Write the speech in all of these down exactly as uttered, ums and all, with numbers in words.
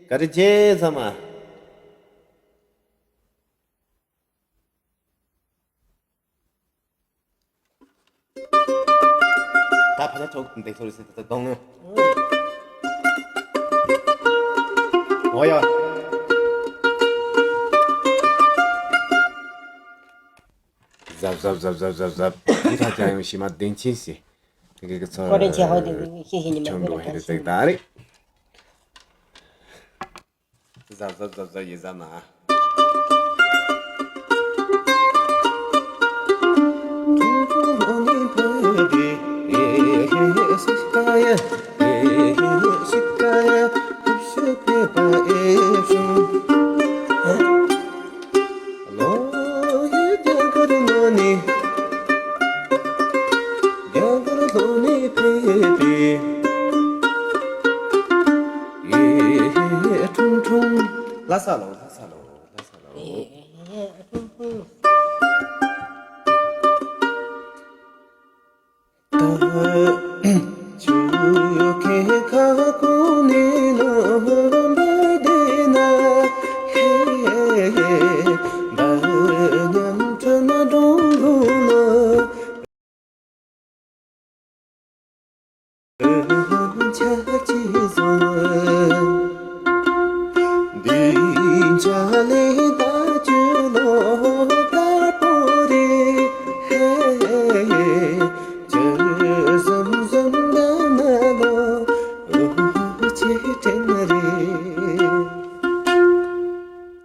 བཀའ་དྲིན་ཆེ་ཚང་མ། ད་ཕ་ལ་ཐོག་འདེགས་ཐོག་རེད་ཟེར་ད་གདོང་ངོ་། འོ་ཡ། གཟབ་གཟབ་གཟབ་གཟབ་གཟབ་གཟབ། འདི་ཁ་ཅང་ཡང་ཤི་མ་བདེན་ཆེན་སི། དེ་གི་ཚོ་བཀའ་དྲིན་ཆེ་ཧོ། དེ་ཤེས་ཤེས་ཉི་མ་ཆུང་དུ་ཧེ་རེ་ཟེག་ད་རེད། གཟབ་གཟབ་གཟབ་གཟབ་ཡིན་ཟ་མ། ལྷ་ས་ལོ། ལྷ་ས་ལོ། ལྷ་ས་ལོ།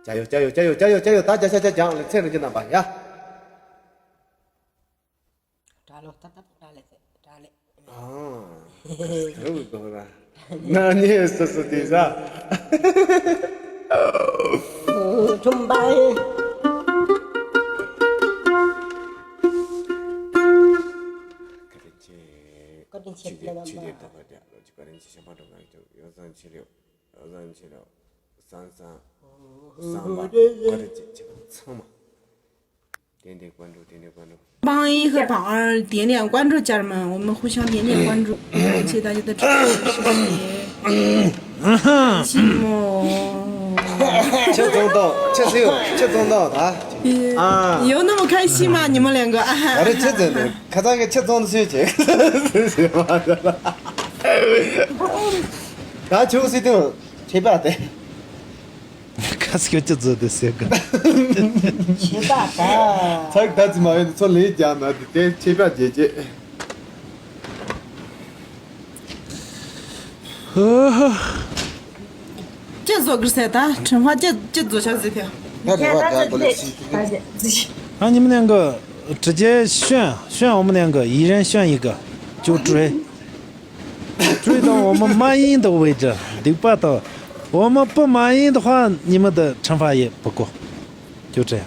ཅ་ཡོ་ཅ་ཡོ་ཅ་ཡོ་ཅ་ཡོ་ཅ་ཡོ། ད་ཅ་ཅ་ཅ་ཅ་ལེ་ཚེ་རིང་གི་རྣམ་པ་ཡ། དྲ་ལོ་ད་ད་དྲ་ལེ་ཚེ་དྲ་ལེ། ཨ། ག་རེ་འདུག་ར། ང་ཉེ་སོ་སོ་དེ་ཟ། ཁྲུམ་པ། བཀའ་དྲིན་ཆེ། བཀའ་དྲིན་ཆེ། ཆེ་རྣམ་པ། ཆེ་རྣམ་པ། བཀའ་དྲིན་ཆེ། ཤམ་པ་འགྲོ་གང་ཡོད་ཡོ་བསྲང་ཆེ་རེད། ཡོ་བསྲང་ཆེ་རེད། བསང་བསང་། བསང་བསང་། བཀའ་དྲིན་ཆེ་ཆེ་ཚང་མ།点点关注，点点关注。帮一个宝儿点点关注，家人们，我们互相点点关注，谢谢大家的支持，谢谢。什么？ ཁྱེད་ཚོང་དང་ཁྱེད་སུ་ཡོད། ཁྱེད་ཚོང་དང་ད། ཨ། 有那么开心吗？你们两个？ ཨ་རེ་ཁྱེད་ཚོ་ནི་ཁ་ཚང་གི་ཁྱེད་ཚོང་སུས་བྱེད། ད་ཁྱོད་སུས་དང་ཁྱེད་པ་དེ། ཁ་སྐྱོ་ཅི་ཚོད་དེ་ཟེར་གི། ཆེ་བ་ད། ཚགས་ད་ཙི་མ་ཡོད་ཚོ་ལས་རྒྱག་ན་དེ་དེ་ཆེ་བ་རྒྱལ་རྒྱལ། ཧོ་ཧོ། ཅི་བཟོ་གི་ཟེར་ད་ཁྲིམས་ཧ་ཅི་ཅི་བཟོ་ཤག་ཟེར་ཐལ། ང་རེ་བ་ད་གོ་ལེ་སི། ཨ་ཉི་མ་ནང་གི་直接选选我们两个一人选一个就追。 注意到我们满意的位置，对吧？我们不满意的话，你们的惩罚也不够，就这样。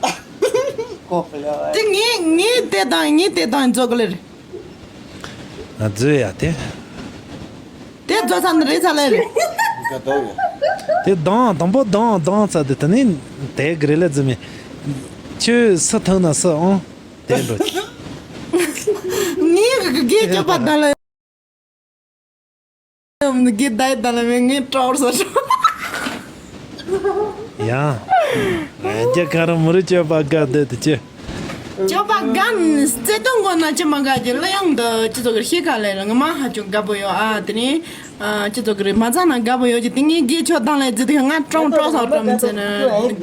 དེ་ངའི་ངའི་དེ་དང་ངའི་དེ་དང་རྫོགས་ལེར། ཨ་རྫོགས་ཡ་དེ། དེ་རྫོགས་ས་འདི་རེད་ས་ལེར། དེ་དང་དང་པོ་དང་དང་ས་དེ་དེ་ནི་དེ་གི་རེད་ལ་རྫོགས་མེད། ཁྱོད་སུ་ཐང་ན་སུ་ཨང་དེ་འགྲོ། ངའི་གི་གི་སྐྱོབ་པ་དང་ལ། ཡང་། རྒྱ་གར་མི་རིགས་སྐྱོབ་པ་དགའ་བསྡད་དུ་ཅི། སྐྱོབ་པ་དགའ་ནི་བརྩེ་དུང་དགོས་ན་ཅི་མ་དགའ་གི་གླུ་དབྱངས་འདི་སྤྱི་ཚོགས་ཀྱི་ཤེས་ག་ལས་ལ་ང་མ་ཧ་ཅང་དགའ་པོ་ཡོད་ཨ། དེ་ནི་སྤྱི་ཚོགས་ཀྱི་མ་ཚང་ན་དགའ་པོ་ཡོད་ཀྱི་དེ་ངའི་དགེ་ཆོག་དང་ལས་ཙི་དུ་ང་ཀྲོང་ཀྲོ་སོགས་ཀྲོང་མི་ཚེ་ནི་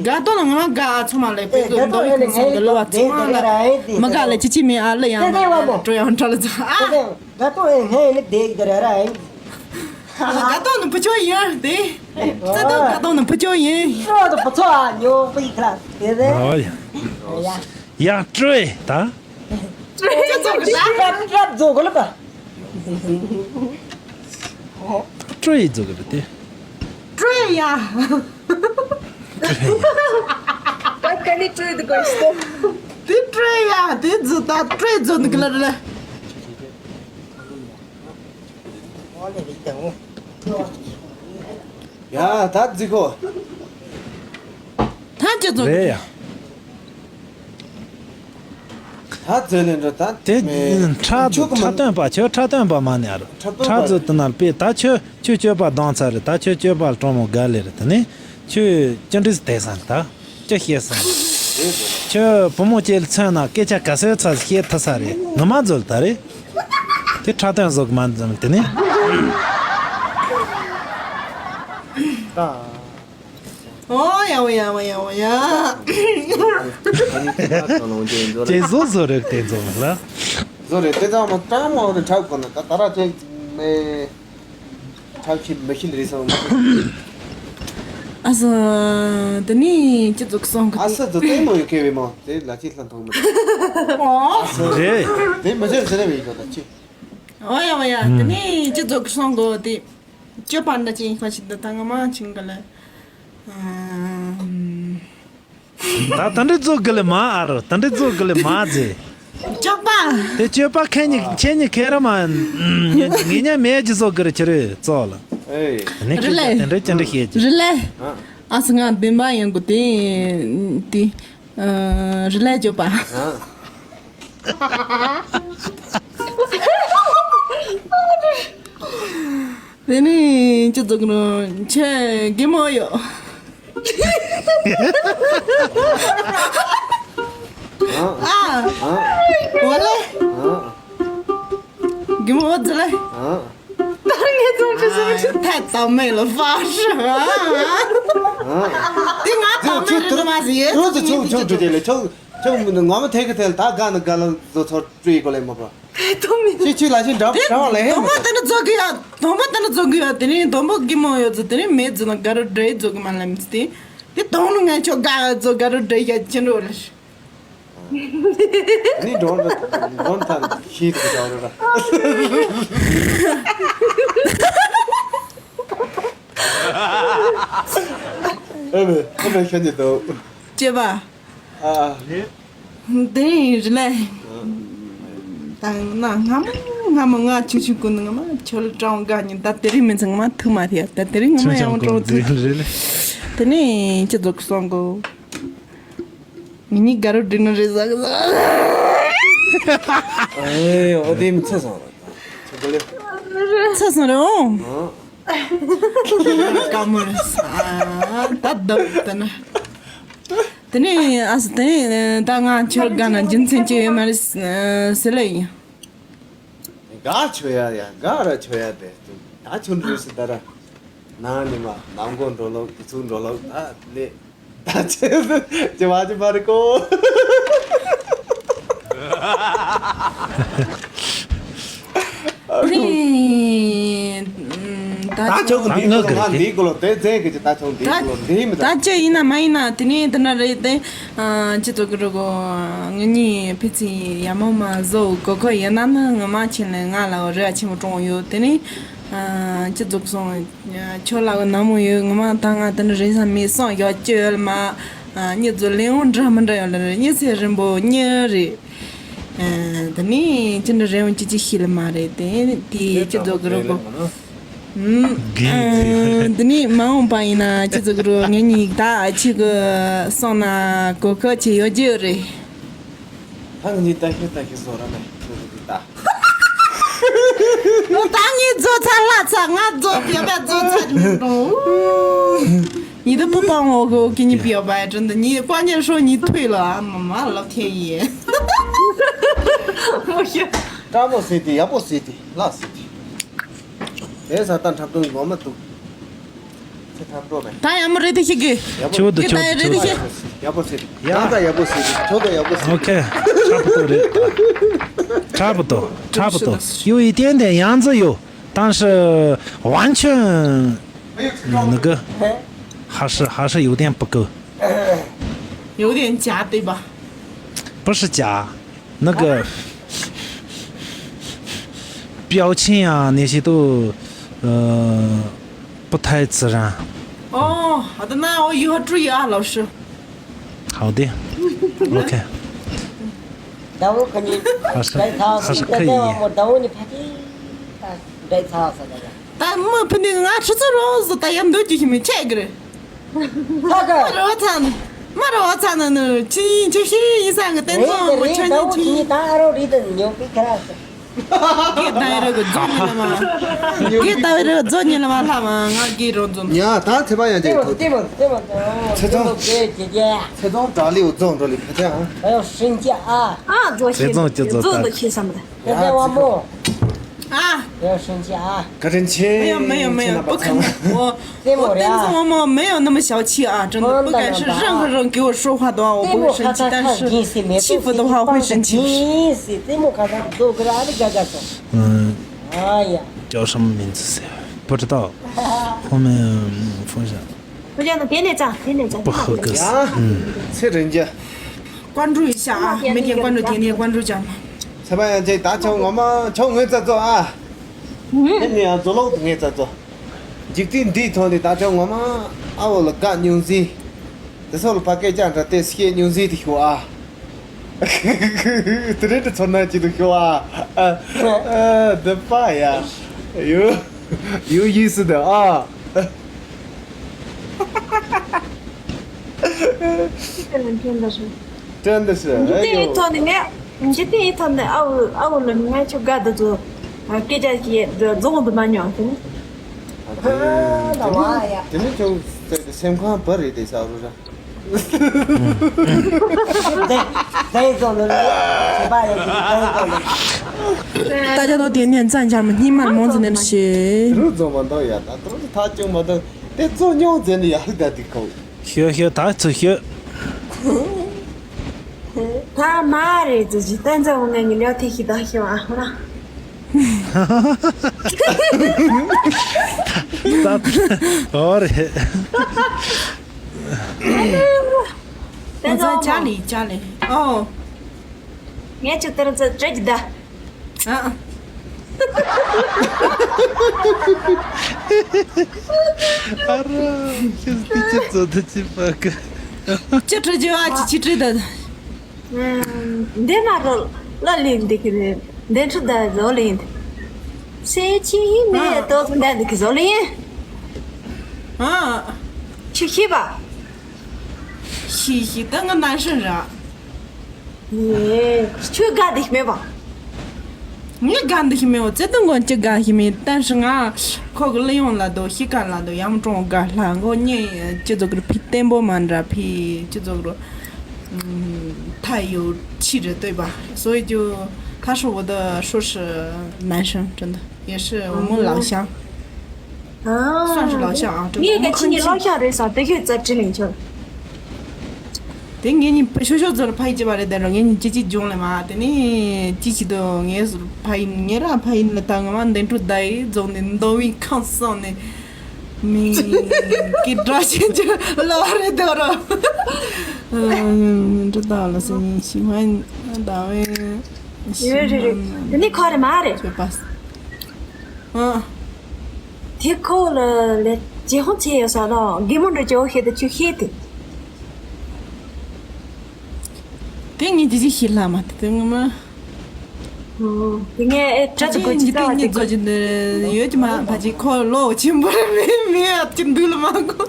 དགའ་ཏོ་ལ་ང་མ་དགའ་ཨ་ཚོ་མ་ལས་པའི་གི་མདོ་ཡི་ཁུངས་སོང་གི་གླུ་བ་ཚོ་མ་ལ་མ་དགའ་ལས་ཅི་ཅི་མི་ཨ་གླུ་དབྱངས་མ་ཀྲོ་ཡང་ཁྲ་ལ་ཚ་ཨ། དགའ་ཏོ་ཨེ་ཧེ་ནི་དེ་གི་ར་ར་ཨེ། དགའ་ཏོ་ནི་བུ་ཆོ་ཡིན་དེ། བརྩེ་དུང་དགའ་ཏོ་ནི་བུ་ཆོ་ཡིན། ཨོ་དེ་བུ་ཆོ་ཨ་ཉོ་པི་ཁ་དེ་རེད། ཨོ་ཡ། ཡ་སྤྲོས་ད། སྤྲོས་ཚོགས་ཀྱི་ད། སྤྲོས་ཚོགས་ཀྱི་ལ་པ། སྤྲོས་ཚོགས་ཀྱི་ལ་དེ། སྤྲོས་ཡ། ད་ཀ་ནི་སྤྲོས་འདུག་གོ་ཤི་ཏོ། དེ་སྤྲོས་ཡ་དེ་རྫུ་ད་སྤྲོས་རྫུ་འདུག་ལ་རེད། ཡ་ད་རྫི་ཁོ། ད་ཅི་ཚོ་རེད་ཡ། ད་རྩོད་ལེན་འགྲོ་ད། དེ་མེ་ཁྲག་ཆུ་གི་ཁྲག་མ་སྟོན་པ་ཁྱོད་ཁྲག་སྟོན་པ་མ་ནས་ཨ་རོ། ཁྲག་སྟོན་པ་ཁྲག་རྩོད་དུ་ན་པས་ད་ཁྱོད་ཁྱོད་སྤྱོད་པ་སྡང་ཚ་རེད། ད་ཁྱོད་སྤྱོད་པ་གྲོང་མོ་དགའ་ལེ་རེད། དེ་ནས་ཁྱོད་ཅི་འདྲ་དེ་སང་ད་ཅི་བཤད་སང་། ཁྱོད་བུ་མོ་སྐྱེལ་ཚོན་ན་སྐད་ཆ་ག་ཚོད་ཚ་བཤད་ཐུབ་ས་རེད། ངོ་མ་རྩོད་ད་རེད། དེ་ཁྲག་སྟོན་བཟོ་གི་མ་འཛོམས་དེ་ནས། ད། ཨོ་ཡ་ཝ་ཡ་ཝ་ཡ་ཝ་ཡ། ཨ་ནི་ཁྱེད་ཚོ་ལོངས་སྤྱོད་འཛོལ་ཅེས་བཟོ་བཟོ་རེད་དེ་ཚོ་ལ། བཟོ་རེད་དེ་ཚོ་མ་ཀྲང་མོ་རེ་འཁྲབ་དགོས་ན་ད་ད་ར་ཅེ་མེ་འཁྲབ་ཤི་མི་ཤི་རེད་སོང་། ཨ་སོ། དེ་ནི་ཅི་ཙོག་སོང་གི་ཨ་སོ་ཙོ་ཏེ་མོ་ཡོད་ཁེ་བི་མོ་དེ་ལ་ཅི་ལྷན་ཐོང་མི་ཨོ། རེད། དེ་མི་ཤེས་ཟེར་བའི་ཡོད་ད་ཅི། ཨོ་ཡ་ཝ་ཡ་དེ་ནི་ཅི་ཙོག་སོང་གོ་དེ། སྤྱོད་པ་འདྲ་ཅན་ཡིན་པ་ཞིག་འདི་ད་ང་མ་ཆིང་ག་ལ། ད་ད་འདྲི་ཚོ་གི་ལ་མ་ཨ་རོ། ད་འདྲི་ཚོ་གི་ལ་མ་ཟེ། སྤྱོད་པ། དེ་སྤྱོད་པ་ཁྱེད་གཉིས་ཁྱེད་གཉིས་ཁེ་ར་མ། ངེད་ཉ་མེད་ཀྱི་ཚོ་གི་ར་ཁྱེད་རེ་ཚོ་ལ། ཨེ། ནི་ཁྱེད་རི་ལེ། དེ་འདྲ་ཅི་འདྲ་ཤེས་ཀྱི། རི་ལེ། ཨ་སི་ང་བདེན་པ་ཡོང་གི་དེ་དེ། རི་ལེ་སྤྱོད་པ། དེ་ནི་ཅི་ཙོག་ནོ་ཆེ་གི་མོ་ཡོ། ཨ། ཝ་ལེ། གི་མོ་ཙི་ལེ། ད་ངས་ཙོག་ཅི་ཟེར་ཐད་ཙམ་མེད་ལ་ཧྥ་ཧྲི། དེ་ང་ཙམ་མེད་རེད་མ་ཟེར། ཁྱོད་ཚོ་ཆུང་ཆུང་ཆུང་དེ་ལས་ཆུང་ཆུང་ངོ་མ་ཐད་ཀི་ཐད་ལ་ད་ག་ན་ག་ལ་བཟོ་ཚོར་སྤྲུལ་གོ་ལེ་མ་པ། ཁྱེད་ཚོ་མི་ཁྱེད་ཁྱེད་ལ་ཞིག་འདྲ་འདྲ་བ་ལས་དོན་པ་དེ་འདྲ་རྫོགས་གི་ཡ། དོན་པ་དེ་འདྲ་རྫོགས་གི་ཡ། དེ་ནི་དོན་པ་གི་མོ་ཡོད་ཚོ་དེ་ནི་མེད་ཚོ་ན་དགའ་རོ་འདྲེ་རྫོགས་གི་མ་ལམ་ཚེ་དེ། དེ་དོན་ནི་ངས་ཁྱོད་དགའ་ཚོ་དགའ་རོ་འདྲེ་ཡ་ཅི་འགྲོ་ལ་ཤི། ནི་འགྲོ་འགྲོ་འགྲོ་ཐང་ཤི་དུ་འགྲོ་རོ་ར། ཨེ་མེ་ཨེ་མེ་ཤ་ཉེ་དོ། ཅེ་བ། ཨ། དེ་རེད་ལེ། ད་ང་སྔ་མོ་སྔ་མོ་ང་ཆུང་ཆུང་ཀུན་ང་མ་ཆོལ་ཀྲང་ག་ཉིན་ད་དེ་རིང་མིན་ཚང་མ་ཐུག་མ་རེད། ད་དེ་རིང་ང་མ་ཡང་ཀྲང་ཐུག་རེད་ལེ། དེ་ནས་ཅི་ཙོག་སོང་གོ། ངེད་གཉིས་དགའ་རོ་འདྲེ་ནོ་རེད་ཟ་གི་ཟ། ཨེ་ཨོ་དེ་མི་ཚེ་སོང་རེད། ཚེ་སོང་རེད་ཨོ། ཀ་མོ་རེད་ས། ད་ད་ད་ན། དེ་ནས་ཨ་སི་དེ་ནས་ད་ང་ཁྱོད་དགའ་ན་རྒྱུ་མཚན་ཅི་ཡོད་མ་རེད་ཟེར་ལེ་ཡིན། དགའ་ཆོ་ཡ་ཡ་དགའ་ར་ཆོ་ཡ་དེ་ད་ཆུ་འགྲོས་སི་ད་ར་ནང་ནི་མ་ནང་མགོ་འགྲོ་ལོག་དེ་ཚུགས་འགྲོ་ལོག་ད་ལེ་ད་ཆེ་ཟེར་ཅི་བ་ཅི་བ་རི་ཀོ། ད་ཆོག་གི་འདི་ཀོ་ལོ་ང་འདི་ཀོ་ལོ་དེ་རྫས་ཀྱི་ཅི་ད་ཆོག་འདི་ཀོ་ལོ་འདི་མི་ད། ད་ཅི་ཡིན་ན་མ་ཡིན་ན་དེ་ནས་དེ་ན་རེད་དེ། ཅི་ཙོག་གི་རུ་གོ་ང་གཉིས་ཕི་ཚི་ཡ་མོ་མ་བཟོ་གོ་གོ་ཡིན་ན་ནི་ང་མ་ཆེན་ལས་ང་ལ་རེ་བ་ཆེན་པོ་གྲོང་ཡོད་དེ་ནས། ཅི་ཙོག་སོང་། ཁྱོད་ལ་གི་ན་མོ་ཡོད་ངོ་མ་ད་ང་དེ་ནི་རེ་ས་མེད་སོང་ཡོད་ཅི་ཡོད་མ། གཉིས་ཚོ་ལེན་འོང་འདྲ་མི་འདྲ་ཡོད་ལ་རེད། གཉིས་ཚེ་རིང་པོ་གཉིས་རེད། ཨ། དེ་ནས་ཅི་འདྲ་རེད་འོང་ཅི་ཅི་ཤེས་ལ་མ་རེད་དེ་དེ་ཅི་ཙོག་གི་རུ་གོ། ཨ། དེ་ནས་མ་འོངས་པ་ཡིན་ན་ཅི་ཙོག་གི་རུ་ངེད་གཉིས་ད་ཨ་ཆི་གི་སོང་ན་གོ་ཁ་ཆེ་ཡོད་ཀྱི་ཡོད་རེད། ད་ངེད་གཉིས་ད་ཤི་ད་ཤི་བཟོ་ར་མེད་ཁྱོད་ཀྱི་ད། ད་ངས་བཟོ་ཚར་ལྷག་ཚར་ང་བཟོ་ཕེབས་པ་བཟོ་ཚར་མི་འགྲོ། ཉི་ད་པུ་པང་འོ་གོ་ཀི་ཉི་པིའོ་བའི་དྲིན་ད་ཉི་ཀོ་ཉན་ཧྲོ་ཉི་ཐུའི་ལ་ཨ་མ་མ་ལབ་ཐེ་ཡི། མོ་ཤེ། ཀྲ་མོ་ཟེར་ཏེ་ཡག་པོ་ཟེར་ཏེ་ལ་ཟེར་ཏེ། དེ་ས་ད་འཁྲབ་སྟོན་ངོ་མ་འདུག་ཚེ་འཁྲབ་འགྲོ་མེད། ད་ཡག་མོ་རེད་དེ་ཤེས་གི། ཡག་པོ་ཆུ་བོ་དུ་ཆུ་བོ་དུ་ཆུ་བོ་དུ། ཡག་པོ་ཟེར་ཏེ། ཡ། ད་ད་ཡག་པོ་ཟེར་ཏེ་ཁྱོད་ད་ཡག་པོ་ཟེར་ཏེ། ཨོ་ཁེ། འཁྲབ་འདུག་རེད། འཁྲབ་འདུག་འཁྲབ་འདུག་ཡུ་ཡི་ཏན་ཏན་ཡང་ཛི་ཡོད། 但是完全那个还是还是有点不够。有点假，对吧？不是假，那个表情啊那些都呃不太自然。哦，好的，那我以后注意啊，老师。好的，OK。 ཟླ་བོ་ཁ་ཉིན་ཧ་ཧ་ཧ་ཧ་ཁ་ཡིན། ཟླ་བོ་ནི་ཕ་གི་ད་འདྲ་ཚ་ས་ད། ད་མི་ཕུ་ནི་ང་ཁྲི་ཚོ་རོ་ཟོ་ད་ཡ་འདོད་ཀྱི་ཞིམ་མི་ཆེ་གི་རེད། ཧ་ག་རོ་ཚ་ནི། མ་རོ་ཚ་ན་ནུ་ཆི་ཆི་ཤི་ཡིན་ས་གི་ཏན་ཙོ་མོ་ཆ་ཉན་ཆི། ད་ཨ་རོ་རི་ཏན་ཉོ་པི་ཁ་ར་སོ། གེ་ད་ར་གི་ཛོ་ཉི་ལ་མ། གེ་ད་ར་གི་ཛོ་ཉི་ལ་མ་ལྷ་མ་ང་གེ་རོ་ཛོ། ཡ་ད་ཚེ་པ་ཡང་ཏེ་ཏེ་མོ་ཏེ་མོ་ཏེ་མོ། ཚེ་ཚོང་ཏེ་ཏེ་ཏེ། ཚེ་ཚོང་དྲ་ལི་འུ་ཛོ་འགྲོ་ལི་ཕ་ཏེ་ཨ། ཨ་ཡོ་ཧྲིན་ཅི་ཨ། ཨ་ཛོ་ཚེ་ཚོང་ཅི་ཛོ་ཛོ་ད་ཁེ་བསམ་ར། ཏེ་ཏེ་བ་མོ། 啊， 不要生气啊。 没有没有没有，不可能，我我跟着我们没有那么小气啊，真的不敢是任何人给我说话的话，我不会生气，但是欺负的话会生气。 嗯，叫什么名字？不知道，后面分享。不合格。嗯， 关注一下啊，每天关注，天天关注讲。 ཚེ་པ་ཡང་ཅེ་ད་ཆང་ངོ་མ་ཆང་ངོས་ཙ་ཙོ་ཨ། ཨེ་ནི་ཡང་ཛོ་ལོག་ཏུ་ངོས་ཙ་ཙོ། འཇིག་རྟེན་འདིའི་ཐོག་ནས་ད་ཆང་ངོ་མ་ཨ་བོ་ལ་དགའ་ཉུང་ཟིག་དེ་སོགས་ལ་ཕ་སྐད་ཆ་འདྲ་དེ་སྐད་ཉུང་ཟིག་དེ་ཤོག་ཨ། དེ་རིང་དུ་ཚོར་ན་ཅི་དུ་ཤོག་ཨ། ཨ་འདི་པ་ཡ། ཡུ་ཡུ་ཡིས་སུ་དུ་ཨ། དེ་ལ་འཕྲིན་ལ་རེད། 真的是， འཇིག་རྟེན་ཡིན་ཐོག་ནས་ངས། འཇིག་རྟེན་ཡིན་ཐོག་ནས་ཨ་བོ་ཨ་བོ་ལ་ངས་ཁྱོད་དགའ་འདུག་ཚོ། སྐད་ཆ་ཞིག་རྫོང་དུ་མ་མྱོང་དེ་ནི། དེ་ནི་ཁྱོད་སེམས་ཁང་བར་རེད་དེ་ས་རུ་ར། ད་ཆ་ནོ་དེ་ནས་འཛམ་འཇར་མ་སྙིང་མར་མོང་ཙི་ནེར་ཤེ། རུ་རྫོང་མ་འདང་ཡ་ད་དུང་ཐག་ཅུང་མ་འདང་དེ་ཚོ་མྱོང་ཙེ་ནི་ཡ་ཧུ་ད་དི་ཁོ། ཤོད་ཤོད་ད་ཚུར་ཤོད། ད་མ་རེད་ཙི་ཅི་ཏན་ཙེ་འོང་ངས་ཉི་ལོ་ཐེ་ཤི་ད་ཤི་བ་ཧོ་ན། ད་ཨོ་རེད། ཏན་ཙེ་འོང་ཅ་ལི་ཅ་ལི་ཨོ། ངས་ཅི་ཏན་ཙེ་ཅི་ཅི་ད། ཨ། ཨ་ར། ཁྱེད་ཀྱི་ཅི་ཙོ་ད་ཅི་པ་ཀ་ཅི་ཁྲི་ཅི་བ་ཅི་ཅི་ཁྲི་ད། འདི་མ་རོ་ལ་ལིན་འདི་ཀི་རེད། འདི་ཁྲི་ད་ཟོ་ལིན། སེ་ཅི་ནས་ཏོ་ད་འདི་ཀི་ཟོ་ལིན། ཨ། ཁྱི་ཤི་བ། ཤི་ཤི་ད་ང་ནང་ཧྲིན་ར། ཁྱོད་དགའ་འདི་ཞིག་མེད་པ། ངས་དགའ་འདི་ཞིག་མེད་པ་ཙེ་ཏུ་མགོན་གྱི་དགའ་ཞིག་མེད། ཏན་ཧྲི་ང་ཁོ་གི་ལི་ཡོང་ལ་དོ་ཤི་ཀ་ལ་དོ་ཡང་ཀྲོང་དགའ་ལྷ་མགོ་ཉེ་ཅི་ཙོ་གི་ཕི་བརྟན་པོ་མ་འདྲ་ཕི་ཅི་ཙོ་གི་ཐ་ཡོ་ཆི་རེ་ལྟོས་པ་སོ་ཡི་ཅུ་ཐ་ཧྲི་བོ་དི་ཧྲོ་ཧྲི་ནན་ཧྲི་ཀྲིན་དི་ཡེ་ཧྲི་བོ་མོ་ལའོ་ཤང་། 算是老乡啊，这个。 ངས་ཀ་ཁྱི་ཉི་ལོ་ཤ་རེད་ས་དེ་ཁྱོད་རྩ་དྲི་ལིང་ཆོག་དེ་ངེད་གཉིས་ཤོ་ཤོ་ཚོར་ཕ་ཡི་ཅི་བ་རེད་དེ་རོ་ངེད་གཉིས་ཅི་ཅི་སྦྱོང་ལེ་མ་དེ་ནི་ཅི་ཅི་དོ་ངས་ཕ་ཡིན་ངེད་ར་ཕ་ཡིན་ལ་ད་ང་མ་འདན་ཁྲུ་ད་ཡི་རྫོང་ནས་མདོ་བའི་ཁང་སོང་ནས་མི་གི་འགྲོ་ཤེས་ཅི་ལ་བ་རེད་དེ་རོ། འདྲི་ད་ལ་སི་ཉིན་ཤི་མ་ཡིན་ད་བས་ཤི་རེད་རེད་མ་དེ་ནི་ཁོ་རེད་མ་རེད། ཁྱོད་པ། ཨ། དེ་ཁོ་ལ་ལས་ཇེ་ཧོང་ཆེ་ཡོད་ས་ལ་དགེ་མོ་འདྲ་ཇོ་ཤེས་དུ་ཆུ་ཤེས་དེ། དེ་ངས་ཇི་ཇི་ཤེས་ལ་མ་དེ་དེ་ངོ་མ། ཨོ། དེ་ངས་ཨེ་དྲ་ཚིགས་གོ་ཇི་ལྟ་བ་དེ་གོ་ཇི་འདི་ཡོད་ཀྱི་མ་ཕ་ཅི་ཁོ་ལོ་ཆེན་པོ་རེད་མེད་མེད་ཨ་ཅི་འདུག་ལ་མ་གོ།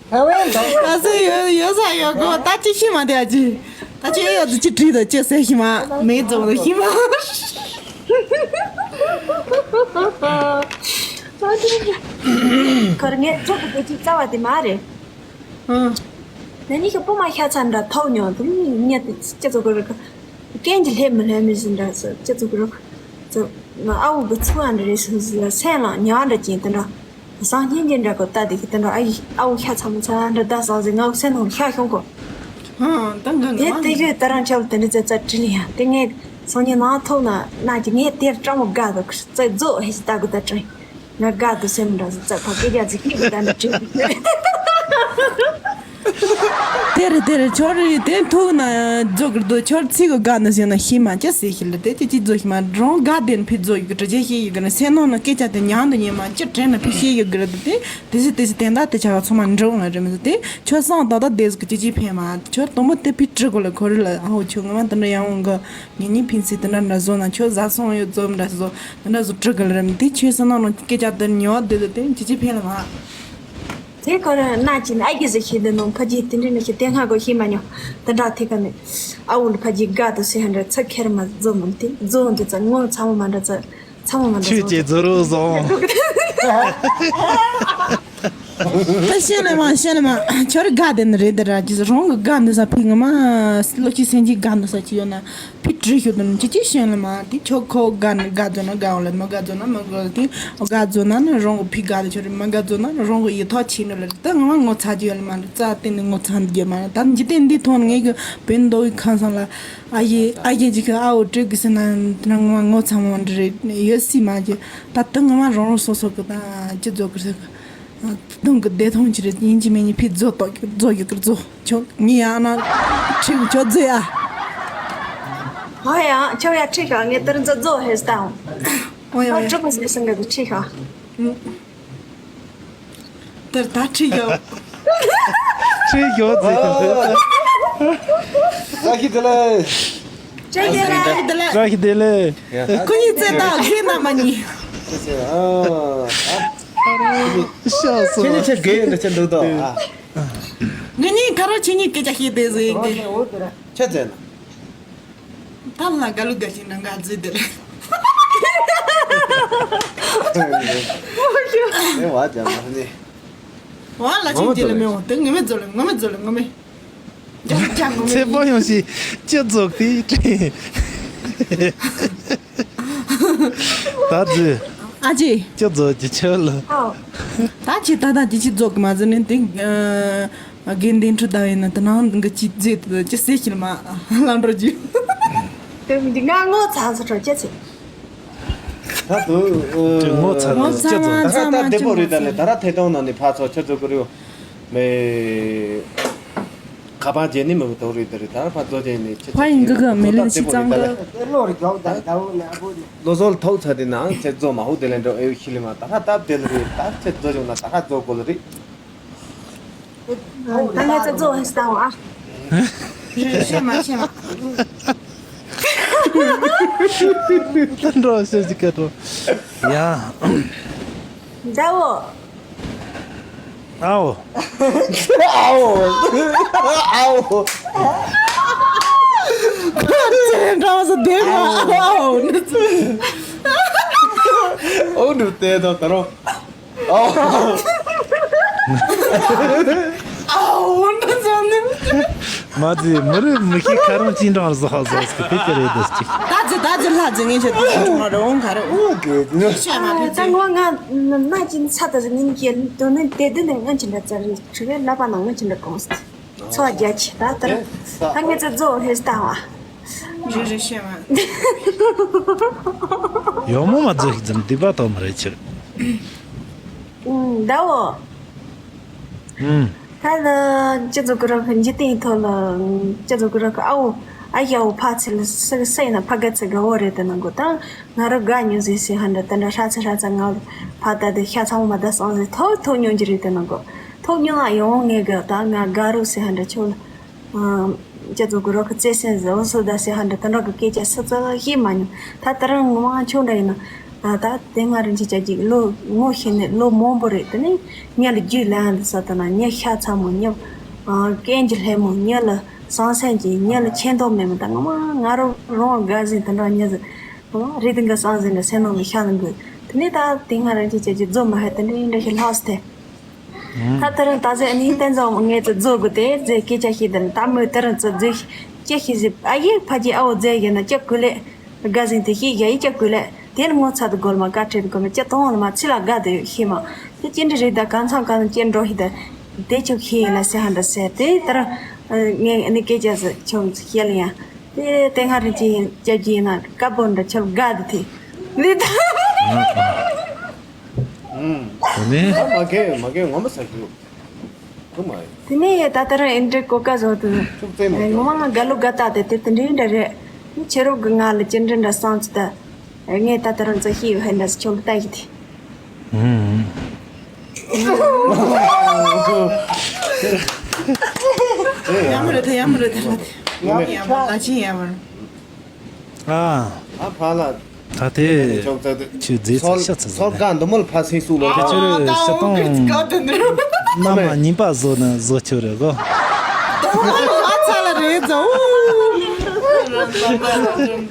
ད་སེ་ཡོད་ཡོད་ས་ཡོད་གོ་ད་ཅི་ཤི་མ་དེ་ཨ་ཅི། ད་ཅི་ཡོད་ཅི་བྲིས་ད་ཅི་སེ་ཤི་མ་མེད་ཙོག་ད་ཤི་མ། ཁར་ངས་ཚོགས་ཀྱི་ཅི་རྩ་བ་དེ་མ་རེད། ཨང་། ད་ནི་ཤི་སྤུ་མ་ཤ་ཚ་འདྲ་ཐོག་ཉོ་དུ་ཉེ་དུ་ཅི་ཙོག་གི་རེད། རྐན་གྱི་ལྷེབ་མི་ལྷེབ་མི་ཟིན་འདྲ་ཟེར་ཅི་ཙོག་གི་རེད། ཙོག་ང་ཨ་འུ་གི་ཚུ་ཨ་འདྲ་རེད་ཟེར་ཟེར་སེམས་ལ་ཉ་འདྲ་ཅན་དེ་འདྲ། བཟང་སྙིང་རྗེ་འདྲ་གོ་ལྟ་དེ་གི་དེ་འདྲ་ཨ་ཡི་ཨ་འུ་ཤ་ཚ་མོ་ཚ་འདྲ་ད་བཟང་ཟེར་ང་འུ་སེམས་ནང་ཤ་ཤོང་གོ། ཧང་ད་འགའ་དེ་ངག་དེ་ཡོད་ད་རང་ཆབ་དེ་འདྲ་ཙེ་ཙ་དྲི་ལི་ཡ་དེ་ངས་སང་ཉིན་ནང་ཐོག་ན་ན་གི་ངས་དེར་སྤྲང་མོ་དགའ་དུ་ཙེ་རྫོགས་ཧེ་ཞི་ལྟ་གི་ད་དྲི། ང་དགའ་དུ་སེམས་འདྲ་ཟེར་ཙེ་ཕ་སྐད་རྒྱ་ཟིག་སྐད་གི་ད་འདྲ་དྲི། དེ་རེད་དེ་རེད་ཆོར་རེད་དེ་ཐུག་ན་རྫོགས་གི་རྡོ་ཆོར་ཚིག་གི་དགའ་ནི་ཟེར་ན་ཤི་མ་ཅི་ཟེར་ཤི་ལ་དེ་ཅི་ཅི་རྫོགས་ཤི་མ་རང་དགའ་དེ་ནི་ཕི་རྫོགས་ཡི་གི་དྲི་ཅི་ཤི་ཡི་གི་ནི་སེམས་ནང་ན་སྐད་ཆ་དེ་ཉང་དུ་ཉན་མ་ཅི་དྲན་ན་ཕི་ཤི་ཡི་གི་རེད་དེ་དེ་ཟི་དེ་ཟི་དེ་འདྲ་དེ་ཆ་ག་ཚང་མ་འགྲོ་ང་རེད་མི་ཟི་དེ་ཆོ་སང་ད་ད་དེ་ཟི་གི་ཅི་ཅི་ཕན་མ་ཆོ་དོ་མོ་དེ་ཕི་དྲི་གོ་ལ་ཁོ་རེ་ལ་ཨ་ཧོ་ཆོ་ང་མ་དེ་འདྲ་ཡང་འོང་གི་ངེད་གཉིས་ཕིན་སི་དེ་འདྲ་འདྲ་བཟོ་ན་ཁྱོད་བཟའ་སོང་ཡོད་བཟོ་འདྲ་བཟོ་དེ་འདྲ་བཟོ་དྲི་གི་ལ་རེད་དེ་ཁྱོད་སེམས་ནང་ལ་སྐད་ཆ་དེ་ཉོ་བ་དེ་དེ་ཅི་ཅི་ཕན་ལ་མ། དེ་ཁོ་རང་ན་ཅིན་ཨ་གི་ཟེར་ཤེས་འདི་ནང་ཕ་གི་དེ་འདྲ་ནི་ཤེས་དེ་སྔ་གོ་ཤེས་མ་མྱོང་། དེ་འདྲ་དེ་ག་ནི་ཨ་འུ་ལ་ཕ་གི་དགའ་དུ་སེ་ཧ་འདྲ་ཚ་ཁེར་མ་རྫོ་མོ་དེ་རྫོ་འདི་ཚ་ངོ་ཚ་མོ་མ་འདྲ་ཚ་ཚ་མོ་མ་འདྲ་ཆུ་ཚ་ཅེ་རྫོ་རུ་བཟང་། ད་ཤེས་ལེ་མ་ཤེས་ལེ་མ་ཁྱོད་རི་དགའ་དེ་ནི་རེད་དེ་ར་ཅི་རང་གི་དགའ་འདི་ས་ཕི་ང་མ་ལོ་ཅི་སེན་ཅི་དགའ་འདི་ས་ཅི་ཡོད་ན། ཕི་བྲིས་ཤོད་དུ་ཅི་ཅི་ཤེས་ལ་མ་དེ་ཁྱོད་ཁོ་དགའ་ན་དགའ་རྫོ་ན་དགའ་འོ་ལ་མ་དགའ་རྫོ་ན་མ་དགའ་དེ་དགའ་རྫོ་ན་ནི་རང་གི་ཕི་དགའ་དེ་ཁྱོད་རི་མ་དགའ་རྫོ་ན་ནི་རང་གི་ཡིད་ཐོག་ཆེ་ནོ་ལ་རེད། ད་ང་མ་ངོ་ཚ་རྒྱུ་ཡོད་ལ་མ་རེད། རྩ་བརྟན་ནི་ངོ་ཚ་རྒྱུ་མ་རེད། ད་འཇིག་རྟེན་འདི་ཐོག་ནས་ངས་གི་བོད་མདོ་བའི་ཁང་སང་ལ་ཨ་ཡེ་ཨ་ཡེ་ཅིག་གི་ཨ་འོ་སྤྲོད་གི་ཟེར་ན་དེ་ན་ང་མ་ངོ་ཚ་མོ་འདྲི་རེད་ཡོད་སྲིད་མ་རྒྱུ། ད་དུང་ང་མ་རང་རང་སོ་སོ་གི་ད་ཅི་རྫོ་གི་ཟེར་གི་དུང་གི་བདེ་ཐང་ཅི་རེད། ཡིན་གཅིག་མིན་གཉིས་ཕི་རྫོ་ཏོག་རྫོ་ཡོད་གི་རྫོ། ཁྱོད་ངའི་ཡང་ན་ཁྲིག་ཁྱོད་རྫོ་ཡ། ཨོ་ཡ་ཁྱོད་ཡ་ཁྲིག་ག་ངས་དེར་རྫོ་རྫོ་ཧེ་སྟ། ཨོ་ཡ་ཨོ་ཡ་ཁྲིག་པ་ཟེར་སང་གི་ཁྲིག་ག་དེར་ད་ཁྲིག་ག་ཁྲིག་ཡོད་ཟེར། བཀྲ་ཤིས་བདེ་ལེགས། བཀྲ་ཤིས་བདེ་ལེགས། བཀྲ་ཤིས་བདེ་ལེགས། ཁོ་གཉིས་རྩེ་དང་ཁྱེད་རྣམ་པ་གཉིས། ཤ་སོ། ཁྱེད་གཉིས་ཆེ་དགོས་ཡོད་འདྲ་ཆེ་འདུག་དོ། ང་གཉིས་ཁ་རོག་ཁྱེད་གཉིས་སྐད་ཆ་བཤད་བསྡད་ཟེར་གི་ཆ་ཚད་ན། ད་ལ་དགའ་ལུ་དགའ་ཞིང་ན་དགའ་རྫུས་དེ་རེད། ཨེ་བ་ཅག་མ་ནི། བ་ལ་ཅིག་དེ་ལ་མེ་འོང་དེ་ངོ་མེ་རྫོ་ལ་ངོ་མེ་རྫོ་ལ་ངོ་མེ། ཅག་ཅག་ངོ་མེ། ཚེ་པོ་ཡོང་ཞིག་ཅི་རྫོགས་དེ་དྲན། ད་ཚེ། ཨ་ཅེ། ཅི་རྫོགས་ཀྱི་ཆོས་ལ། ཨོ། ད་ཅི་ད་ད་ཅི་ཅི་རྫོགས་ཀྱི་མ་ཟེར་ནས་དེ། དགེ་འདུན་ཁྲི་ཟླ་ཡིན་ན་དེ་ནང་གི་ཅི་རྫོགས་དེ་ཅི་ཟེར་ཞིག་མ་ལམ་འགྲོ་རྒྱུ། དེ་མི་འདི་ང་ངོ་ཚ་ཚ་འགྲོ་ཅི་ཚེ། ད་དུ། ཅི་ངོ་ཚ་ངོ་ཚ་ཅི་རྫོགས། ད་ད་བདེ་པོ་རེད། ད་ནི་ད་ར་ཐད་གཏོང་ནང་ནས་ཕར་ཚོ་ཁྱེད་ཚོ་གི་རེད་མེ། ཁ་པར་རྗེས་ནི་མི་བུ་དོ་རུ་དེ་རེད། ད་ཕ་ཚོ་རྗེས་ནི་ཁྱེད་ཕ་ཡིན་གི་གི་མི་ལེན་ཞིག་ཙང་གི། ལོ་རེ་རྒྱོག་དང་ཟླ་བོ་ནི་ཨ་བོ་ནི། ལོ་སོལ་ཐོག་ཚ་དེ་ནང་ཚེ་རྫོགས་མ་ཧུ་དེ་ལེན་འགྲོ་ཨེ་ཤི་ལི་མ་ད་ཧ་སྟབས་དེ་ལ་རེད། ད་ཚེ་རྫོགས་བྱུང་ན་ད་ཧ་རྫོགས་དགོས་ལ་རེད། ད་ངས་ཚེ་རྫོགས་ཧེ་སྟ་བ། ཤེས་མ་ཤེས་མ། ད་འགྲོ་ཤེས་ཀྱི་སྐད་འགྲོ། ཡ། ཟླ་བོ། ཨའོ། ཨའོ། ཨའོ། ཁོ་ཚེ་འདྲ་བ་ཟེར་བསྡད་པ། ཨའོ། ཨོ་འདུག་དེ་དང་ད་རུང་། ཨའོ། ཨའོ། འདི་ཚོ་ནི། མ་ཚེ་མི་རིགས་མི་ཤེས་ཁ་རང་ཅིན་ཀྲང་བཟོ་ཧ་ཟོ་སི་ཀི་དེ་ལས་དེ་ཅིག་ད་ཚེ་ད་ཚེ་ལྷ་ཚེ་ངེས་ཤེས་དེ་ཚོ་མ་རེད་འོང་ག་རེད། ཨོ་གེ་ནི། ཤེས་མ་ཐུབ་ད་ཚེ། ངོ་ང་ན་ཅིན་ཚ་ད་ཟེར་ཉིན་གྱི་དོན་ནི་དེ་དེ་ནི་ང་ཅིན་ད་ཚ་རེད་ཁྲི་བའི་ལ་པ་ན་ང་ཅིན་ད་གོང་སི། ཚོ་རྒྱ་ཆེ་ད་ལྟར། ད་ངེད་ཚོ་རྫོགས་ཧེ་སྟ་བ། རེད་རེད་ཤེས་མ། ཡོ་མོ་མ་རྫོགས་ཤིག་ཙམ་སྡིག་པ་དོག་མ་རེད་ཕྱིར། ཨུམ་ཟླ་བོ། ཨུམ། ད་ལ་ཅི་ཚོ་གི་རོགས་ཀྱི་འཇིག་རྟེན་ཐོག་ལ་ཅི་ཚོ་གི་རོགས་ཀྱི་ཨ་བོ་ཨ་ཡ་བོ་ཕ་ཚེ་ལ་སི་སི་ཡིན་ན་ཕ་ག་ཚེ་ག་བོ་རེད་དེ་ན་གོ་ད་ང་རོ་དགའ་ཉོ་ཟེར་སི་ཧ་འདྲ་དེ་འདྲ་ཧྲ་ཚ་ཧྲ་ཚ་ང་ཕ་ད་དེ་ཤ་ཚ་བོ་མ་ད་སང་ཟེར་ཐོག་ཐོག་ཉོ་རྒྱུ་རེད་དེ་ན་གོ་ཐོག་ཉོ་ང་ཡོང་ངེ་གི་ད་ང་དགའ་རོགས་སི་ཧ་འདྲ་ཆོ་ལ། ཅེ་ཙོ་གུ་རོ་ཁི་ཙེ་སེན་ཟེར་འོ་སོ་ད་སེ་ཧ་འདྲ་ད་འགྲོ་གི་སྐད་ཆ་སི་ཙི་ཤེས་མ་མྱོང་། ད་ད་རང་ངོ་མ་ཆུང་འདྲ་ཡིན་ན། ད་དེ་སྔ་རིན་ཆེན་ཅག་གི་ལོ་ངོ་ཤེས་ནས་ལོ་མང་པོ་རེད། དེ་ནས་ཉལ་རྒྱུས་ལ་འདི་ས་ད་ན་ཉལ་ཤ་ཚ་མོ་ཉལ་སྐད་འཇི་ལྷེ་མོ་ཉལ་ལ་ཟང་ཟིང་གི་ཉལ་ལ་ཆེ་མདོག་མེད་མོ། ད་ངོ་མ་ང་རང་རང་དགའ་ཟིན་ད་འགྲོ་ཉལ་ཟིན་རེད། དེ་འགའ་ཟང་ཟིང་འདྲ་སེམས་ནང་ལ་ཤ་ལ་འགུལ། དེ་ནས་ད་དེ་སྔ་རིན་ཆེན་ཅག་གི་རྫོ་མ་ཧེ་དེ་འདྲ་ཡིན་འདྲ་ཞིག་ལྷག་སྟེ། ད་ད་རུང་ད་ཟེ་ནི་བསྟན་འཛིན་ངས་ཚོ་རྫོ་དགོས་ཏེ་ཟེ་སྐད་ཆ་ཤེས་དེ་ད་མོས་ད་རུང་ཚོ་རྫོ་ཤེས་ཅི་ཤེས་ཟེ་ཨ་ཡེ་ཕ་ཅི་ཨ་བོ་ཟེ་ཡིན་ན་ཅི་དགོས་ལེ། དགའ་ཟིན་དེ་ཤེས་ཡ་ཡི་ཅི་དགོས་ལེ། དེ་ནི་ངོ་ཚ་དུ་དགོལ་མ་དགའ་བྲལ་དུ་དགོལ་མ་ཅི་གཏོང་བ་ལ་མ་ཚི་ལ་དགའ་དུ་ཤེས་མ། དེ་ཅི་འདྲ་རེད་ད་གང་ཚང་གང་ཅི་འགྲོ་ཤེས་ད། དེ་ཆོག་ཤེས་ཡིན་ལ་སེ་ཧ་འདྲ་ཟེ་དེ་ད་རུང་ངས་ནི་སྐད་ཆ་ཟེ་ཆོག་ཤེས་ལ་ཡ། དེ་དེ་སྔ་རིན་ཆེན་ཅག་གི་ཡིན་ན་དཀར་པོ་འདྲ་ཆོག་དགའ་དུ་དེ། ལི་ད། ཨུམ། དེ་ནས། ཨ་མ་གེ་མ་གེ་ངོ་མ་ཟ་རྒྱུ། ཁུ་མ་ཡིན། དེ་ནས་ད་ལྟ་རང་ཨེ་འདྲའི་གོ་སྐབས་བཟོ་དུ། ཅུག་ཙེ་མ་ངོ་མ་ང་དགའ་ལོ་དགའ་ད་དེ་དེ་དེ་འདྲའི་འདྲ་རེད། ཁྱེད་རོགས་གི་ང་ལ་ཅི་འདྲ་འདྲ་བསམ་ཚུལ་ད། ངས་ད་ལྟ་རང་ཚོ་ཤེས་ཡོད་ཧེ་འདྲ་ཆོག་ལྟ་ཡི་དེ། ཨུམ། ཡ་མ་རེད་ད་ཡ་མ་རེད་ད་ལ་དེ། ཡ་མ་ལ་ཅི་ཡ་མ་རེད། ཨ། ཨ་ཕ་ལ། ད་དེ། ཆོག་ཚ་དེ། ཆུ་རྫས་ཚ་ཤ་ཚ་ཚ། སོལ་ག་འདི་མོ་ལ་ཕ་སེང་སུ་ལོ། དེ་ཆུ་རུ་ཤ་སྟོང་། མནའ་མ་གཉིས་པ་བཟོ་ན་བཟོ་ཆོག་རེད་གོ། ཨ་ཚ་ལ་རེད་ཛོ།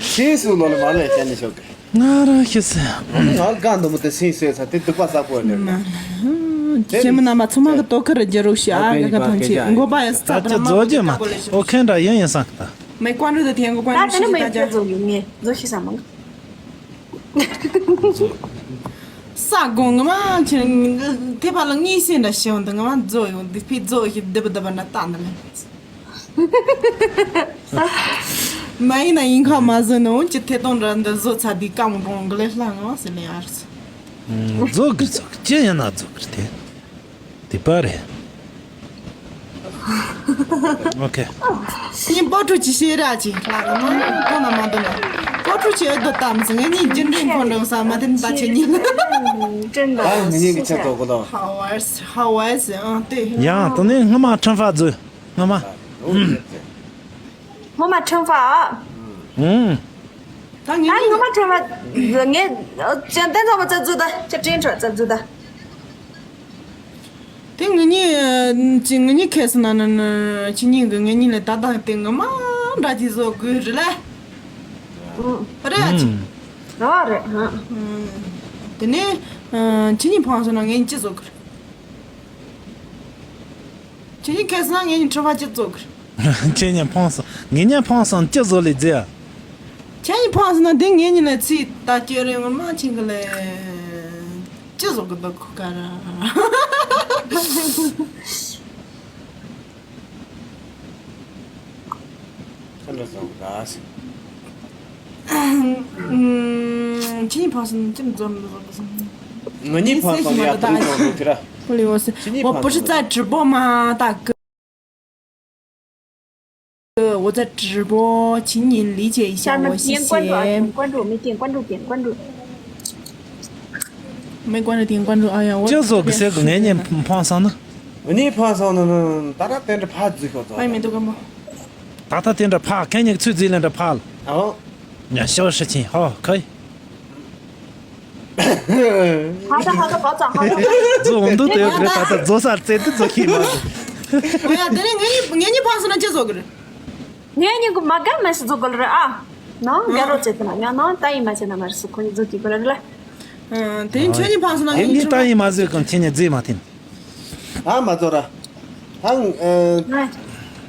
ཤེས་སུ་ལོ་ལ་མ་ལས་ཁྱེར་ནས་ཤོག་གི། ང་རང་ཤི་སེ། ང་གང་འདི་མོ་དེ་སེམས་གསོས་ཚ་དེ་སྡུག་པ་ས་པོ་ནས། ཁྱེད་མི་རྣམ་པ་ཚང་མ་གི་དོ་ཁུར་རྒྱུ་རོགས་ཞུ་ཨ། ག་ག་ཐང་ཆེ་མགོ་པ་ཡ་ས་ད་ཅི་བཟོ་རྒྱུ་མ་ཐེ་ཨོ་ཁེན་འདྲ་ཡིན་ཡིན་སང་གི་ད། མེ་ཀོན་རུ་དེ་ཐེན་གོ་ཀོན་རུ་ད་ཤི་ད་ཅི་བཟོ་རྒྱུ་ངས་བཟོ་ཤི་ས་མང་། ས་དགོང་ང་མ་ཁྱེད་ཐེ་པ་ལ་ངའི་སེམས་འདྲ་ཤེས་འོང་དུ་ང་མ་བཟོ་ཡོང་དེ་ཕི་བཟོ་ཤི་སྡུག་པ་སྡུག་པ་ན་ད་འདི་ལ། མ་ཡིན་ན་ཡིན་ཁ་མ་བཟོས་ན་འོན་ཀྱི་ཐད་གཏོང་འདྲ་འདི་བཟོ་ཚ་དུས་ཀ་མོ་གྲོང་གི་ལས་ལྷ་ང་ཟེར་ལས་ཨར་སི། བཟོ་གི་བཟོ་གི་ཅི་ཡིན་ན་བཟོ་གི་དེ་དེ་པ་རེད། ཨོ་ཁེ། ཡིན་པོ་ཁྲུ་ཅི་ཤེས་ར་ཅི་ལ་ང་མ་ཐོ་ན་མ་འདུག་ན་པོ་ཁྲུ་ཅི་ཨེ་ད་ད་མི་ཟེར་ངེད་གཉིས་རྒྱུན་འབྲིང་ཁོ་འདྲ་ས་མ་དེ་ད་ཆེ་ཉིན། ད་ངེད་གཉིས་ཀྱི་ཆེད་དུ་གོ་ལོ། ཧ་ཝའི་སི་ཧ་ཝའི་སི་ཨང་དེ། ཡང་དེ་ནས་སྔ་མ་ཁྲིམས་ཕ་བཟོས། ངོ་མ། ངོ་མ་ཁྲིམས་ཕ། ཨང་། ད་ངས་ད་ངོ་མ་ཁྲིམས་ཕ་ངས་ཅན་ཏན་ཚང་མ་རྩ་འཛུགས་ད་ཅ་ཀྲིན་ཁྲོད་རྩ་འཛུགས་ད། དེ་ངེད་གཉིས་ཅི་ངེད་གཉིས་ཁེ་སི་ན་ན་ན་ཁྱེད་གཉིས་ཀྱི་ངེད་གཉིས་ལས་ད་ད་དེ་ངོ་མ་འདྲ་ཅིག་བཟོ་དགོས་རེད་ལ། རེད་ཨ་ཅི། རེད་རེད། དེ་ནས་ཁྱེད་གཉིས་ཕངས་སོང་ན་ངེད་གཉིས་ཅི་བཟོ་དགོས། ཁྱེད་གཉིས་ཁེ་སང་ངེད་གཉིས་ཁྲི་བ་ཅི་བཙོག་གི། ཁྱེད་གཉིས་ཕངས་སོང་། ངེད་གཉིས་ཕངས་སོང་ཅི་བཟོ་ལས་རྫི་ཡ། ཁྱེད་གཉིས་ཕངས་སོང་ན་འདི་ངེད་གཉིས་ལ་ཚིག་ད་སྐྱོ་རེ་ངོ་མ་ཁྱེད་གི་ལས་ཅི་བཟོ་གི་འདུག་ཁུ་ཁ་ར། ཁྱེད་གཉིས་ཕངས་སོང་ཅི་བཟོ་མི་བཟོ་གི་སོང་། ངེད་གཉིས་ཕངས་སོང་ཡ་དུང་སོང་རུ་ཁི་ར། ཁོ་ལས་འོ་སི་ཁྱེད་གཉིས་ཕངས་སོང་། 我不是在直播吗，大哥？ 我在直播，请你理解一下我，谢谢。点关注啊，点关注，没点关注，点关注。没关注，点关注。哎呀，我 ཅི་བཟོ་གི་ཟེར་གི་ངེད་གཉིས་ཕངས་སོང་ན། ངེད་གཉིས་ཕངས་སོང་ན་ད་ད་དེ་འདྲ་ཕ་རྫུ་ཤོག་ཚོ། 欢迎美杜干部。 ད་ད་དེ་འདྲ་ཕ་ཁྱེད་གཉིས་ཚུལ་རྫི་ལེན་འདྲ་ཕ་ལ། ཨོ། ཉ་ཤོ་ཧྲི་ཆིན་ཧོ་ཁོ་ཡི། 好的，好的，保重，好的。 རྫུ་འོང་དུ་དེ་རེད་ད་ད་རྫོ་ས་རྩེ་དུ་རྫོ་ཁྱི་མ་རེད། ཨོ་ཡ་དེ་ནས་ངེད་གཉིས་ངེད་གཉིས་ཕངས་སོང་ན་ཅི་བཟོ་གི་རེད། ངེད་གཉིས་ཀྱི་མ་དགའ་མེད་སུ་རྫོ་གི་རེད་ཨ། ནང་དགའ་རོགས་བྱེད་དུ་ན་ཡང་ནང་ད་ཡིན་མ་བྱེད་ན་མ་རེད་སུ་ཁོ་གཉིས་རྫོ་གི་གི་རེད་ལ། དེ་ནས་ཁྱེད་གཉིས་ཕངས་སོང་ན་ངེད་གཉིས་ད་ཡིན་མ་བཟོས་གང་ཁྱེད་གཉིས་རྫི་མ་ཐིན། ཨ་མ་ཚོ་ར། ཧང་ཨེ།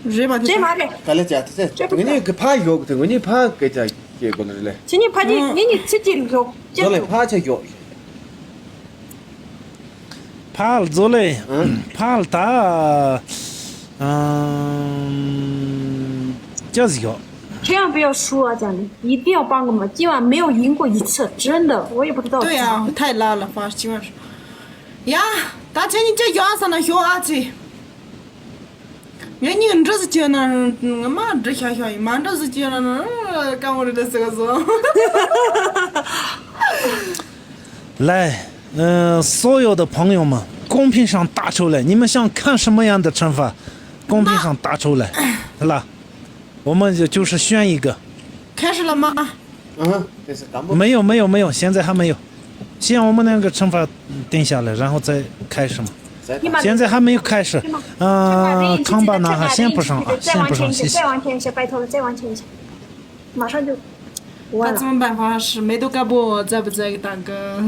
རེད་མ་དེ་མ་རེད། ག་ལེ་ཅག་དེ་ཚེ་ངེད་གཉིས་ཀྱི་ཕ་ཡོག་དེ་ངེད་གཉིས་ཕ་སྐད་ཆ་བཤད་དགོས་ལེ་རེད་ལེ། ཁྱེད་གཉིས་ཕ་གི་ངེད་གཉིས་ཚིག་གཅིག་ཡོག་ཅེ་ལེ་ཕ་ཆ་ཡོག་ཕ་ལ་ཛོ་ལེ། ཕ་ལ་ད། ཅི་ཟིག་ཡོག 千万不要输啊，讲的，一定要帮我们，今晚没有赢过一次，真的，我也不知道。对呀，太拉了，发今晚是。 ཡ། ད་ཁྱེད་གཉིས་ཅི་ཞོག་ས་ན་ཞོག་ཨ་ཙི། ངེད་གཉིས་འདྲི་ཟི་ཁྱེད་ན་ང་མ་འདྲི་ཤ་ཤ་ཡིན་མ་འདྲི་ཟི་ཁྱེད་ན་ཀ་མོ་རི་འདྲི་ཟི་ག་ཟོ། 来，呃，所有的朋友们，公屏上打出来，你们想看什么样的惩罚？公屏上打出来，来。 我们就就是选一个。开始了吗？嗯，这是干部。没有没有没有，现在还没有，先我们那个惩罚定下来，然后再开始嘛。现在还没有开始。啊，康巴拿哈，先不上啊，先不上，谢谢。再往前一些，拜托了，再往前一些，马上就完了。那怎么办法？是没得干部在不在一个大哥？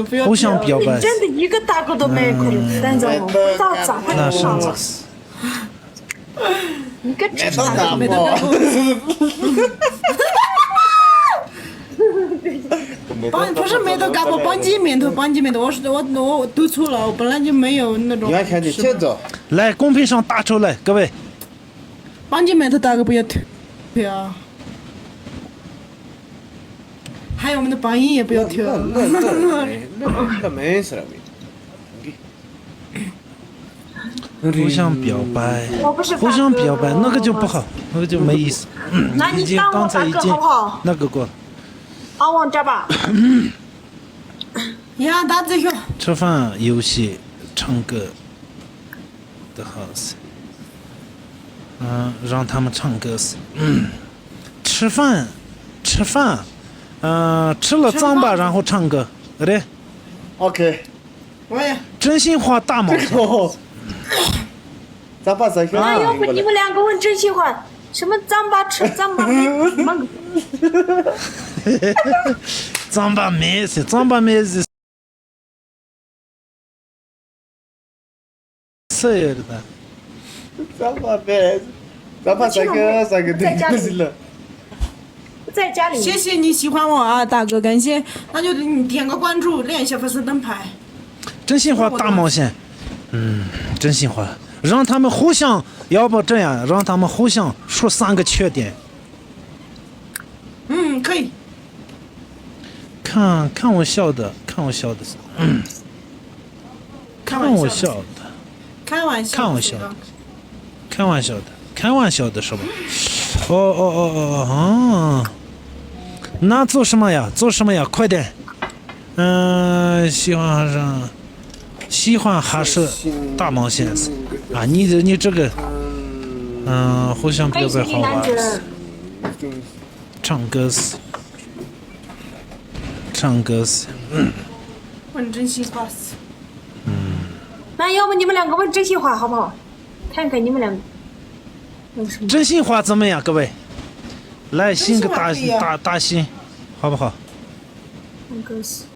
不要互相表白。真的一个大哥都没有，可能，但是我们不知道咋办。那上次。 你个吃啥？没得干部。帮，不是没得干部，帮金面头，帮金面头，我是我我读错了，我本来就没有那种。你要看你欠着。来，公屏上打出来，各位。帮金面头打个不要退票。还有我们的榜一也不要退啊。那那那那那没事了。 互相表白，互相表白，那个就不好，那个就没意思。那你当我大哥好不好？那个过。帮我扎吧。呀，打字去。吃饭、游戏、唱歌的好事。嗯，让他们唱歌。嗯，吃饭，吃饭，呃，吃了糌粑，然后唱歌，对不对？OK。 喂，真心话大冒险。这个， ད་པ་ཟ་ཤོག 那要不你们两个问真心话，什么张八吃张八没没 རྩམ་པ་མེད་ཟེར། རྩམ་པ་མེད་ཟེར། སུ་ཡོད་རེད་ད། རྩམ་པ་མེད། རྩམ་པ་ཟ་གི་ཟ་གི་འདུག་ཟེར་ལ། 在家里。谢谢你喜欢我啊，大哥，感谢。那就点个关注，练一下粉丝灯牌。真心话大冒险。嗯，真心话，让他们互相，要不这样，让他们互相说三个缺点。嗯，可以。看看我笑的，看我笑的，嗯，看我笑的，开玩笑，开玩笑，开玩笑的，开玩笑的是吧？哦哦哦哦哦，那做什么呀？做什么呀？快点！嗯，喜欢还是喜欢还是大冒险啊？你你这个，嗯，互相表白好玩。唱歌，唱歌。问真心话。那要不你们两个问真心话好不好？看看你们两个有什么。真心话怎么样，各位？来，新个大大大新，好不好？唱歌。